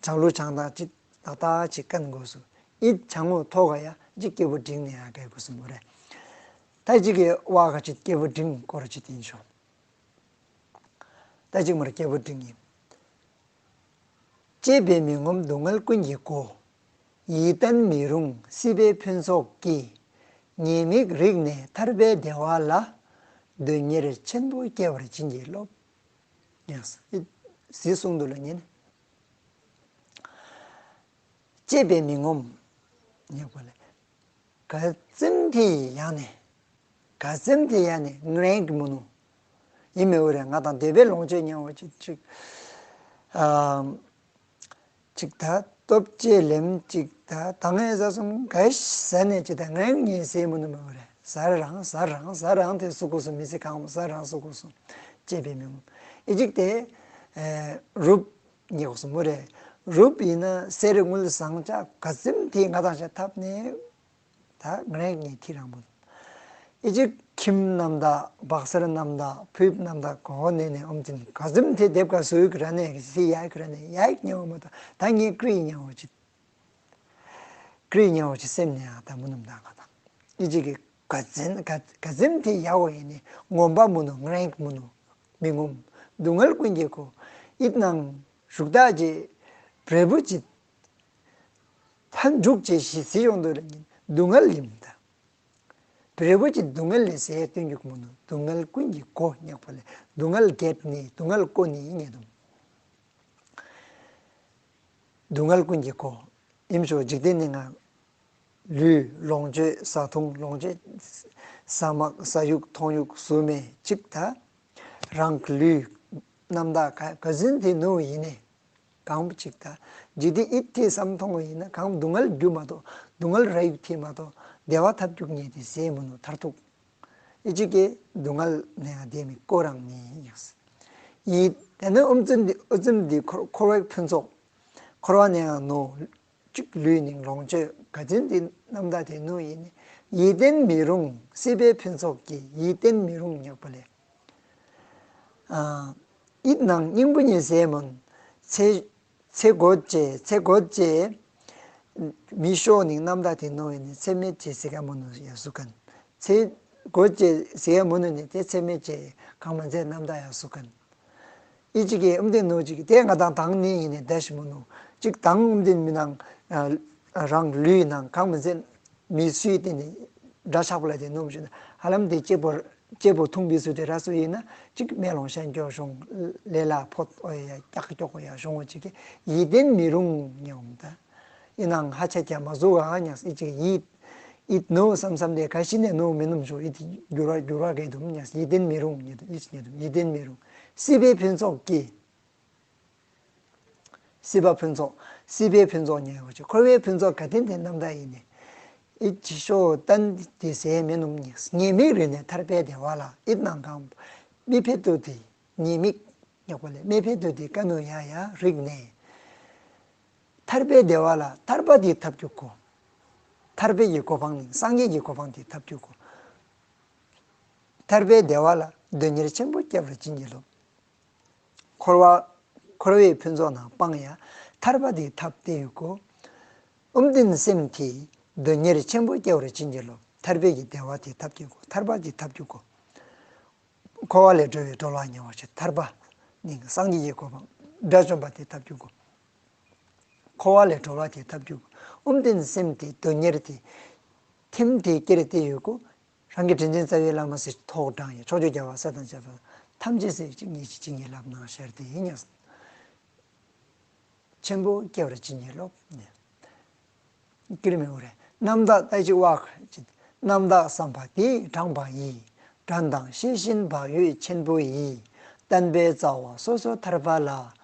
བྱང་ལུ་བྱང་དང་ཅིག་ཏག་ཏག་ཅིག་བཀན་དགོས་སུ། ཨིད་བྱང་ངོ་ཐོག་ག་ཡ་ཅིག་སྐྱེས་བུ་འབྲིང་ནི་ཡ་གེ་དགོས་སུ་མོ་རེ། ད་ཅིག་གི་བ་ག་ཅིག་སྐྱེས་བུ་འབྲིང་སྐོར་ཅིག་ཏིན་ཤོ། ད་ཅིག་མར་སྐྱེས་བུ་འབྲིང་ཡིན། གཅེས་པའི་མི་ངོམས་སྡུག་བསྔལ་ཀུན་གྱི་སྒོ། ཡིད་བརྟན་མི་རུང་སྲིད་པའི་ཕུན་ཚོགས་ཀྱིས། ཉེས་དམིགས་རིག་ནས་ཐར་པའི་བདེ་བ་ལ། དོན་གཉེར་ཆེན་པོ་སྐྱེ་བར་བྱིན་གྱིས་རློབས། ཡང་ཟི་གསུང་དུ་ལ་ཉན། གཅེས་པའི་མི་ངོམས། ཉེ་བོ་ལས། ག་ཙམ་དེ་ཡང་ནས། ག་ཙམ་དེ་ཡང་ནས་ངན་གི་མོ་ནུ། ཡིན་མེ་འུ་རེ་ང་དང་དེ་བའི་ལོངས་སྤྱོད་ཉེ་བོ་ཅིག་ཅིག་ཨ་ཅིག་ད་སྟོབས་ཅེས་ལེམ་ཅིག་ད་ད་ངས་ཟ་སོང་ག་ཟ་ནས་ཅིག་ད་ངན་ཉེས་ཟེར་མོ་ནུ་མེ་འུ་རེ་ཟ་རང་ཟ་རང་ཟ་རང་དེ་སུ་གོ་སོང་མི་ཚེ་གང་ཟ་རང་སུ་གོ་སོང་གཅེས་པའི་མི་ངོམས། ཨི་ཅིག་དེ་རུབ། ཉེ་གོ་སོང་མོ་རེ། རུབ་ཡིན་ན་གསེར་དངུལ་ཟངས་ལྕགས་ག་ཙམ་དེ་ང་དང་ཤ་ཐབ་ནས། ད་ངན་ཉེས་ཐི་རང་བུ། ཨི་ཅིག་ཁྱིམ་རྣམ་དག་བག་གསར་རྣམ་དག་ཕུབ་རྣམ་དག་གོ་ནས་ནས་ཨོམ་ཅིན་ག་ཙམ་དེ་སྡེབ་ག་སུ་ཡུག་ར་ནས་སི་ཡ་ཡུག་ར་ནས་ཡ་ཡུག་ཉེ་བོ་མ་ད་ད་ངས་ཀྲི་ཉེ་བོ་ཅིག་ཀྲི་ཉེ་བོ་ཅིག་སེམས་ནས་ཨ་ད་མུ་ནུམ་ད་ག་ད་ཨི་ཅིག་གི་ག་ཙམ་ག་ག་ཙམ་དེ་ཡ་བོ་ཡིན་ནས་ངོམས་པ་མུ་ནུ་ངན་མུ་ནུ་མི་ངོམས་སྡུག་བསྔལ་ཀུན་གྱི་སྒོ། ཨིད་ནང་ཞུགས་ད་ཅེ་བྲེ་བུ་ཅིག་ཐན་འཇུག་ཅེས་ཤིག་སྲིད་གཡོག་འདོད་ལ་ཉིན་སྡུག་བསྔལ་ཡིན་ད། བྲེ་བུ་ཅིག་སྡུག་བསྔལ་ལས་ཟེར་སྟོན་རྒྱུ་མོ་ནུ་སྡུག་བསྔལ་ཀུན་གྱི་སྒོ་ཉག་པ་ལས་སྡུག་བསྔལ་བརྒྱད་ནི་སྡུག་བསྔལ་སྒོ་ནི་ཉེ་དུ། སྡུག་བསྔལ་ཀུན་གྱི་སྒོ། ཨིམ་ཤོ་འཇིག་རྟེན་ནི་ང་ལུས་ལོངས་སྤྱོད་བཟའ་འཐུང་ལོངས་སྤྱོད་ཟ་མ་ཟ་ཡུག་འཐུང་ཡུག་ཟུ་མེ་ཅིག་ད། རང་གི་ལུས་རྣམ་དག་ག་ག་ཟིན་དེ་ནུ་ཡིན་ནི། གང་བུ་ཅིག་ད། འཇིག་རྟེན་ཨིད་ཐི་བསམ་མཐོང་བ་ཡིན་ན་གང་སྡུག་བསྔལ་རྒྱུ་མ་གཏོགས་སྡུག་བསྔལ་ར་ཡུག་ཐི་མ་གཏོགས་བདེ་བ་ཐབས་རྒྱུ་ཉེ་དེ་ཟེར་མོ་ནུ་མཐར་ཐུག་ཨི་ཅིག་གི་སྡུག་བསྔལ་ནས་ང་བདེ་མི་ཀོ་རང་ནི་ཡིན། ཡིད་དེ་ནི་ཨུམ་ཙུམ་འདི་ཨུ་ཙུམ་འདི་འཁོར་འཁོར་བའི་ཕུན་ཚོགས། འཁོར་བ་ནས་ང་ནོ། གཅིག་ལུས་ནི་ལོངས་སྤྱོད་ག་ཙམ་དེ་རྣམ་དག་དེ་ནུ་ཡིན་ནི། ཡིད་བརྟན་མི་རུང་སྲིད་པའི་ཕུན་ཚོགས་ཀྱིས་ཡིད་བརྟན་མི་རུང་ཉག་པ་ལས། ཨ་ཡིད་ནང་སྙིང་པོ་ཉིད་ཟེར་མོན། ཚེ་ཚེ་གོད་ཅེ་ཚེ་གོད་ཅེ། མི་ཤོ་ནི་རྣམ་དག་དེ་ནུ་ཡིན་ནི་ཚེ་མེད་ཅེ་ཟེར་ག་མོ་ནུ་ཡ་སུ་ཁན། ཚེ་གོད་ཅེ་ཟེར་ག་མོ་ནུ་ནི་དེ་ཚེ་མེད་ཅེ་གང་མ་ཚེ་རྣམ་དག་ཡ་སུ་ཁན། ཨི་ཅིག་གི་ཨུམ་དེ་ནོ་ཅིག་གི་དེ་ང་དང་དང་ནི་ཡིན་ནི་དེ་ཤི་མོ་ནུ་ཅིག་དང་ཨུམ་དེ་མི་ནང་རང་ལུས་ནང་གང་མི་ཚེ་མི་སུའི་དེ་ནི་འདྲ་ཆགས་པ་ལ་དེ་ནོ་མི་ཤེས་ན་ཧ་ལམ་དེ་སྐྱེ་བོ་སྐྱེ་བོ་ཐུང་བི་སུ་དེ་ར་སུ་ཡིན་ན་ཅིག་མེ་ལོང་ཤན་སྐྱོ་ཤོང་ལེ་ལ་ཕོད་ཨོ་ཡ་ཀྱག་ཀྱོག་ཡ་ཤོང་ཅིག་གི་ཡིད་བརྟན་མི་རུང་ཉོང་ད། ཨི་ནང་ཧ་ཆ་ཀྱ་མ་ཟུག་ག་ཉག་ཨི་ཅིག་ཡིད་ཡིད་ནོ་བསམ་བསམ་དེ་ག་ཤི་ནས་ནོ་མི་ནུམ་ཞོ་ཡིད་འགྱུར་བ་འགྱུར་བ་གེ་དུམ་ཉག་ཡིད་བརྟན་མི་རུང་ཉེ་དུ་ཡིད་ཉེ་དུ་ཡིད་བརྟན་མི་རུང་། སྲིད་པའི་ཕུན་ཚོགས་ཀྱིས། སྲིད་པ་ཕུན་ཚོགས་སྲིད་པའི་ཕུན་ཚོགས་ཉེ་བོ་ཅིག་འཁོར་བའི་ཕུན་ཚོགས་ག་དེ་དེ་རྣམ་དག་ཡིན་ནི། ཨིད་ཅི་ཤོ་ཏན་ཏེ་ཟེར་མེ་ནུམ་ཉིག་ཉེས་དམིགས་རིག་ནས་ཐར་པའི་བདེ་བ་ལ། ཨིད་ནང་གང་མི་ཕད་དོ་དེ་ཉེས་དམིགས་ཉག་པ་ལས་མི་ཕད་དོ་དེ་ཀ་ནོ་ཡ་ཡ་རིག་ནས། ཐར་པའི་བདེ་བ་ལ་ཐར་པ་དེ་ཐོབ་རྒྱུ་གོ། ཐར་པའི་གི་གོ་འཕང་ནི་སངས་རྒྱས་ཀྱི་གོ་འཕང་དེ་ཐོབ་རྒྱུ་གོ། ཐར་པའི་བདེ་བ་ལ་དོན་གཉེར་ཆེན་པོ་སྐྱེ་བར་བྱིན་གྱིས་རློབས། འཁོར་བ་འཁོར་བའི་ཕུན་ཚོགས་རྣམས་སྤང་ཡ་ཐར་པ་དེ་ཐོབ་སྟེ་ཡོད་གོ། དབུ་མ་བསྟན་སེམས་དེ་དོན་གཉེར་ཆེན་པོ་སྐྱེ་བར་བྱིན་གྱིས་རློབས། ཐར་པའི་གི་བདེ་བ་དེ་ཐོབ་རྒྱུ་གོ། ཐར་པ་དེ་ཐོབ་རྒྱུ་གོ། འཁོར་བ་ལས་གྲོལ་བའི་གྲོལ་བ་ཉེ་བར་བྱེད་ཐར་པ། ནི་སངས་རྒྱས་ཀྱི་གོ་འཕང་དགྲ་བཅོམ་པ་དེ་ཐོབ་རྒྱུ་གོ། འཁོར་བ་ལས་གྲོལ་བ་དེ་ཐོབ་རྒྱུ་གོ། དབུ་མ་བསྟན་སེམས་དེ་དོན་གཉེར་དེ་ཐིམ་དེ་སྐྱེར་ཏེ་ཡོད་གོ། རང་གི་དྲིན་ཅན་རྩ་བའི་བླ་མ་སྲིད་ཐོག་དྲངས་ཡ་ཕྱོགས་བཅུའི་རྒྱལ་བ་སྲས་དང་བཅས་པ་ཐམས་ཅད་སྲས་ཀྱི་ཉེ་ཆེ་བྱིན་གྱིས་བརླབས་གནང་ཤར་ཏེ་ཡིན་ཡང་། ཆེན་པོ་སྐྱེ་བར་བྱིན་གྱིས་རློབས། ཀིར་མི་འུ་རེ། རྣམ་དག་ད་ཅི་བ་ཁ་ཅི། རྣམ་དག་བསམ་པ་དེ་དྲངས་པ་ཡིས། དྲན་དང་ཤེས་བཞིན་བག་ཡོད་ཆེན་པོ་ཡིས། བསྟན་པའི་རྩ་བ་སོ་སོར་ཐར་པ་ལ།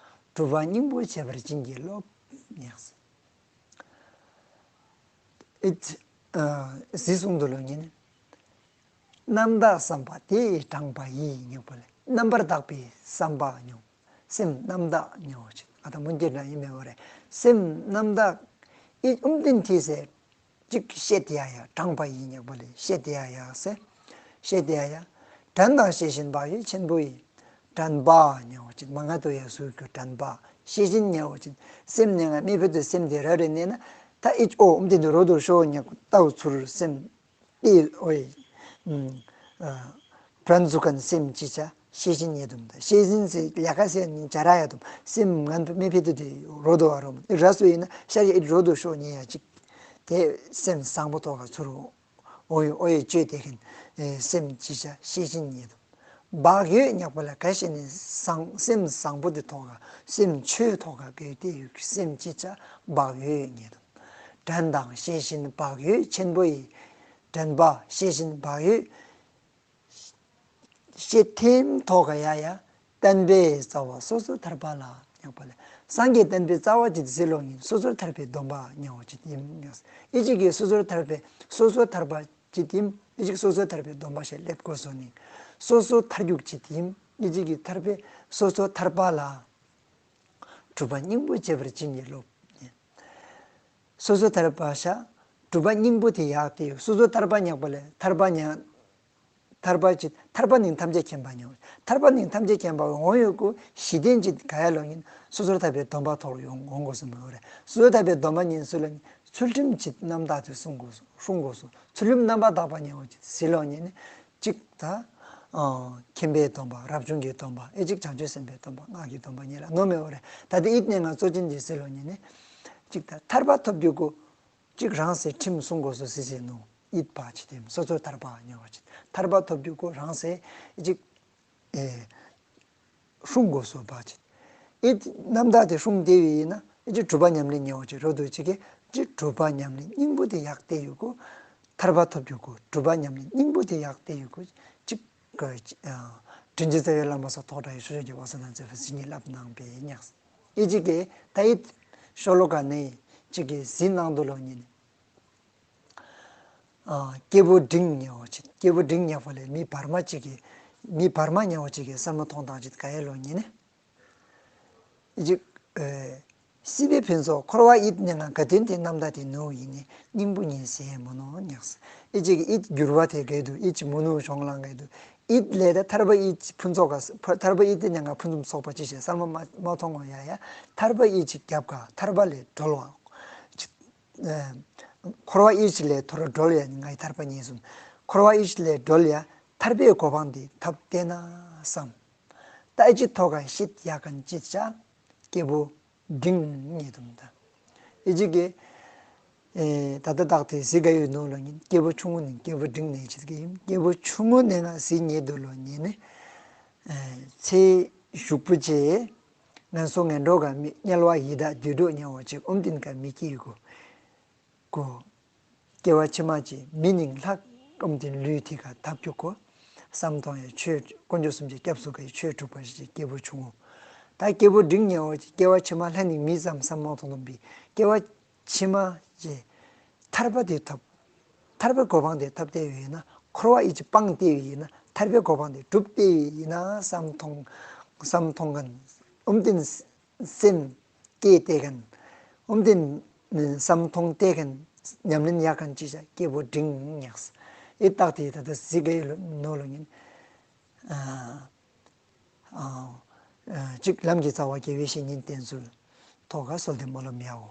གྲུབ་པ་སྙིང་པོ་བྱེད་པར་བྱིན་གྱིས་རློབས། ཉགས། ཨིད། ཨ། ཟི་གསུང་དུ་ལོ་ཉིན། རྣམ་དག་བསམ་པ་དེ་དྲངས་པ་ཡིས་ཉོག་པ་ལས། རྣམ་པར་དག་པའི་བསམ་པ་ཉོག་སེམས་རྣམ་དག་ཉོག་ཅིག་ཨ་ད་མུན་གྱི་ན་ཡིན་མེད་བ་རེད། སེམས་རྣམ་དག་ཨིད་དབུ་མ་བསྟན་ཏེ་ཟེར་ཅིག་བཤད་དེ་ཡ་ཡ་དྲངས་པ་ཡིས་ཉོག་པ་ལས་བཤད་དེ་ཡ་ཡ་ཟེར། བཤད་དེ་ཡ་ཡ། དྲན་དང་ཤེས་བཞིན་བག་ཡོད་ཆེན་པོ་ཡིས། དྲན་པ་ཉོག་ཅིག་མ་ང་ཏོ་ཡ་སུ་གུ་དྲན་པ། ཤེས་བཞིན་ཉོག་ཅིག་སེམས་ནས་ང་མི་ཕོད་དུ་སེམས་དེ་ར་རེ་ནས་ན་ད་ཨིད་ཨོ་དབུ་མ་བསྟན་ཏེ་རོ་དོ་ཤོ་ཉོག་ཏའུ་ཚུར་སེམས། ཏེ་ཨོའི། ཨ། བྲན་ཚུགས་ཁན་སེམས་ཅི་ཆ་ཤེས་བཞིན་ཉེ་དུམ་ད། ཤེས་བཞིན་ཟེར་ལས་ཀ་ཟེར་ནི་ཇ་ར་ཡ་དུམ་སེམས་ངན་པ་མི་ཕི་དུ་དེ་རོ་དོ་བ་རོ་མ་ར་སུ་ཡིན་ན་ཤ་ཡི་རོ་དོ་ཤོ་ཉེ་ཡ་ཅིག་དེ་སེམས་བཟང་པོ་ཐོག་ག་ཚུར་ཨོའི་ཨོའི་ཅོས་ཏེ་ཁན་སེམས་ཅི་ཆ་ཤེས་བཞིན་ཉེ་དུམ། བག་ཡོད་ཉག་པ་ལ་ག་ཤེས་ནི་བཟང་སེམས་བཟང་པོ་དེ་ཐོག་ག་སེམས་ཆོས་ཐོག་ག་གལ་ཏེ་ཡོད་སེམས་ཅི་ཆ་བག་ཡོད་ཉེ་དུམ། དྲན་དང་ཤེས་བཞིན་བག་ཡོད་ཆེན་པོ་ཡིས། དྲན་པ་ཤེས་བཞིན་བག་ཡོད། ཤེས་ཐིམ་ཐོག་ག་ཡ་ཡ། བསྟན་པའི་རྩ་བ་སོ་སོར་ཐར་པ་ལ་ཉོག་པ་ལས། སངས་རྒྱས་བསྟན་པའི་རྩ་བ་ཅིག་ཟེར་ལོ་ཉིན་སོ་སོར་ཐར་པའི་སྡོམ་པ་ཉོག་ཅིག་ཡིན་ཉོག་ཨི་ཅིག་གི་སོ་སོར་ཐར་པའི་སོ་སོར་ཐར་པ་ཅིག་ཡིན། ཨི་ཅིག་སོ་སོར་ཐར་པའི་སྡོམ་པ་ཞེས་སླེབས་དགོས་སོ་ནི། སོ་སོར་ཐར་རྒྱུག་ཅིག་ཡིན། ཨི་ཅིག་གི་ཐར་པའི་སོ་སོར་ཐར་པ་ལ། གྲུབ་པ་སྙིང་པོ་བྱེད་པར་བྱིན་གྱིས་རློབས། སོ་སོར་ཐར་པ་ཤ། གྲུབ་པ་སྙིང་པོ་དེ་ཡག་དེ་ཡོད། སོ་སོར་ཐར་པ་ཉག་པ་ལས་ཐར་པ་ཉག་ཐར་པ་ཅིག་ཐར་པ་ནི་ཐམས་ཅད་མཁྱེན་པ་ཉོག་ཐར་པ་ནི་ཐམས་ཅད་མཁྱེན་པ་འོང་ཡོད་གོ་ཞི་བདེ་ཅིག་ག་ཡ་ལོ་ཉིན་སོ་སོར་ཐར་པའི་སྡོམ་པ་ཐོག་ཡོང་འོང་དགོས་སོ་མ་རེད། སོ་སོར་ཐར་པའི་སྡོམ་པ་ཉིན་སུ་ལ་ཚུལ་ཁྲིམས་ཅིག་རྣམ་དག་ཏུ་སྲུང་དགོས་སོ་སྲུང་དགོས་སོ། ཚུལ་ཁྲིམས་རྣམ་པར་དག་པ་ཉོག་ཅིག་ཟེར་ལོ་ཉིན་ནི། གཅིག་ད། ཨ། མཁྱེན་པའི་སྡོམ་པ། རབ་བྱུང་གི་སྡོམ་པ། ཨེ་གཅིག་བྱང་ཆུབ་སེམས་དཔའི་སྡོམ་པ། སྔགས་ཀྱི་སྡོམ་པ་ཉིད་ལ་ནོ་མེ་འོ་རེ། ད་དེ་ཨིད་ནས་ང་གཙོ་ཅན་གྱི་ཟེར་ལོ་ཉིན་ནི། གཅིག་ད་ཐར་པ་ཐོབ་རྒྱུ་གོ། གཅིག་རང་སེ་ཁྲིམས་སྲུང་དགོས་སོ་སི་སེ་ནོ། ཨིད་པ་ཅི་དེམ་སོ་སོར་ཐར་པ་ཉོ་བ་ཅི། ཐར་པ་ཐོབ་རྒྱུ་གོ་རང་སེ་གཅིག་ཨེ། སྲུང་དགོས་སོ་བ་ཅི། ཨིད་རྣམ་དག་དེ་སྲུང་དེ་བི་ཡིན་ན་ཨེ་ཅི་གྲུབ་པ་ཉམས་ལེན་ཉོ་བ་ཅི་རོ་དུ་ཅི་གེ་ཅི་གྲུབ་པ་ཉམས་ལེན་སྙིང་པོ་དེ་ཡག་དེ་ཡོད་གོ། ཐར་པ་ཐོབ་རྒྱུ་གོ་གྲུབ་པ་ཉམས་ལེན་སྙིང་པོ་དེ་ཡག་དེ་ཡོད་གོ། གཅིག་ག་དྲིན་ཅན་རྩ་བའི་བླ་མ་ས་ཐོག་དྲ་ཡི་ཤོ་ཤོ་གི་བ་ས་ན་ཚེ་བ་སི་ཉི་ལབ་ནང་པའི་ཉག་ཨི་ཅི་གེ་ད་ཨིད་ཤོ་ལོ་ཀ་ནེ་ཅི་གེ་ཟི་ནང་དུ་ལོ་ཉིན། ཨ། སྐྱེས་བུ་འབྲིང་ཉེ་བ་ཅིག་སྐྱེས་བུ་འབྲིང་ཉེ་བ་ལས་མི་བར་མ་ཅིག་གི། མི་བར་མ་ཉེ་བ་ཅིག་གི་ས་མ་མཐོང་དང་ཅིག་ག་ཡེ་ལོ་ཉེ་ནི། ཨི་ཅིག་ཨེ། སྲིད་པའི་ཕུན་ཚོགས་འཁོར་བ་ཡིད་ནི་ང་ག་དོན་དེ་རྣམ་དག་དེ་ནུ་ཡིན་ནི་སྙིང་པོ་ཉིད་ཟེར་མོ་ནོ་ཉག་སི། ཨི་ཅིག་ཨིད་འགྱུར་བ་དེ་གེ་དུ་ཨིད་ཅི་མོ་ནུ་གཞོང་ལང་གེ་དུ་ཨིད་ལས་ད་ཐར་པ་ཨིད་ཕུན་ཚོགས་ག་ཐར་པ་ཨིད་དེ་ནི་ང་ཕུན་སུམ་ཚོགས་པ་ཅི་ཞེས་ས་མ་མ་མཐོང་ངོ་ཡ་ཡ་ཐར་པ་ཨིད་ཅི་རྒྱབ་ག་ཐར་པ་ལས་གྲོལ་བ། འཁོར་བ་ཨི་ཅི་ལས་ཐོར་གྲོལ་ཡ་ནི་ང་ཡི་ཐར་པ་ཉིད་གསུམ། འཁོར་བ་ཨི་ཅི་ལས་གྲོལ་ཡ་ཐར་པའི་གོ་འཕང་འདི་ཐོབ་སྟེ་ན་བསམ། ད་ཨི་ཅི་ཐོག་ག་ཤིད་ཡ་གན་ཅི་ཆ་སྐྱེས་བུ་འབྲིང་ཉེ་དུམ་ད། ཨི་ཅི་གེ་ད་ད་བདག་དེ་ཟི་ག་ཡོད་ནོ་ལོ་ཉིན་སྐྱེས་བུ་ཆུང་ངུ་ནི་སྐྱེས་བུ་འབྲིང་ནེ་ཅི་གེ་ཡིན་སྐྱེས་བུ་ཆུང་ངུ་ནེ་ང་ཟི་ཉེ་དུ་ལོ་ཉིན་ནི་ཚེ་ཞུགས་པོ་ཅེ། ངན་སོང་ངན་འགྲོ་ག་མི་དམྱལ་བ་ཡི་དྭགས་དུད་འགྲོ་དམྱལ་བ་ཅིག་ཨོམ་ཏིན་ཀ་མི་སྐྱེ་གོ། གོ། སྐྱེ་བ་ཕྱི་མ་ཅིག་མི་ནིང་ལྷ་ཨོམ་ཏིན་ལུས་ཐིག་ག་ཐབས་རྒྱུ་གོ། བསམ་གཏོང་ཡ་ཆོས་དཀོན་མཆོག་གསུམ་གྱི་སྐྱབས་སུ་ག་ཡི་ཆོས་སྒྲུབ་པ་ཞིག་སྐྱེས་བུ་ཆུང་ངུ། ད་སྐྱེས་བུ་འབྲིང་དམྱལ་བ་ཅིག་སྐྱེ་བ་ཕྱི་མ་ལྷ་ནིང་མི་ཙམ་བསམ་མ་གཏོང་དོན་པའི་སྐྱེ་བ་ཕྱི་མ་ཅིག་ཐར་པ་དེ་ཐོབ། ཐར་པའི་གོ་འཕང་དེ་ཐོབ་སྟེ་ཡོད་ན། འཁོར་བ་ཡི་ཅིག་སྤངས་ཏེ་ཡོད་ན། ཐར་པའི་གོ་འཕང་དེ་སྒྲུབ་སྟེ་ཡོད་ན་བསམ་མཐོང་བསམ་མཐོང་མཁན། ཨོམ་དིན་སེམས་བསྐྱེད་དེ་མཁན། ཨོམ་དིན་བསམ་མཐོང་སྟེ་མཁན། ཉམས་ལེན་ཡག་མཁན་ཅིག་ཤ་སྐྱེས་བུ་འབྲིང་ཡགས། ཨི་རྟགས་དེ་ད་ལྟ་གཟིགས་ཀྱི་ནོ་ལོ་ཉིན། ཨ་ཨ་ཅིག་ལམ་གྱི་རྩ་བ་དགེ་བའི་བཤེས་གཉེན་བསྟེན་ཚུལ་ཐོག་ག་གསོལ་འདེབས་སྨོན་ལམ་ཡའོ།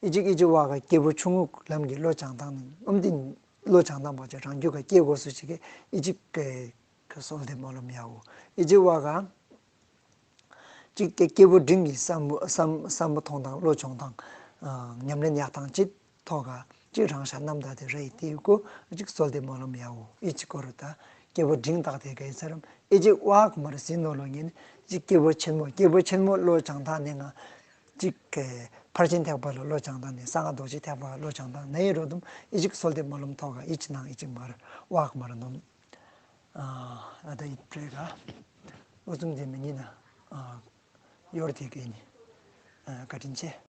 ཨི་ཅིག་ཨི་ཅིག་བ་ག་སྐྱེས་བུ་ཆུང་ངུ་ལམ་གྱི་བློ་སྦྱང་སྟངས་ནི། ཨོམ་དིན་བློ་སྦྱང་སྟངས་པ་ཅིག་རང་རྒྱུད་ག་སྐྱེ་དགོས་སུ་ཅིག་གི་ཨི་ཅིག་གི་གསོལ་འདེབས་སྨོན་ལམ་ཡའོ། ཨི་ཅིག་བ་ག་ཅིག་གི་སྐྱེས་བུ་འབྲིང་གི་བསམ་བསམ་བསམ་བློ་ཐོངས་སྟངས་བློ་སྦྱོང་སྟངས་ཨ་ཉམས་ལེན་ཡག་སྟངས་ཅིག་ཐོག་ག་ཅིག་རང་ཤ་རྣམ་དག་དེ་རེ་ཡི་དེ་གུ་ཅིག་གསོལ་འདེབས་སྨོན་ལམ་ཡའོ། ཨི་ཅིག་སྐོར་རུ་ད་སྐྱེས་བུ་འབྲིང་རྟགས་དེ་ག་ཡི་ཚར་རམ། ཨི་ཅིག་བ་ག་མར་ཟིན་ནོ་ལོ་ཉིན་ཅིག་སྐྱེས་བུ་ཆེན་མོ་སྐྱེས་བུ་ཆེན་མོ་བློ་སྦྱང་སྟངས་ནི་ང་ཅིག་གི་ཕར་ཕྱིན་ཐེག་པ་ལ་བློ་སྦྱང་སྟངས་ནི་གསང་སྔགས་རྡོ་རྗེ་ཐེག་པ་བློ་སྦྱང་སྟངས་ནི་ཡི་རོ་དུམ་ཨི་ཅིག་གསོལ་འདེབས་སྨོན་ལམ་ཐོག་ག་ཨི་ཅིག་ནང་ཨི་ཅིག་མར་བ་ག་མར་ནོམ། ཨ་ད་ཨི་ཏྲེ་ག་ཨོ་ཙུམ་དེ་མི་ཉིན་ན་ཨ་ཡོར་དེ་གི་ནི་ཨ་བཀའ་དྲིན་ཆེ།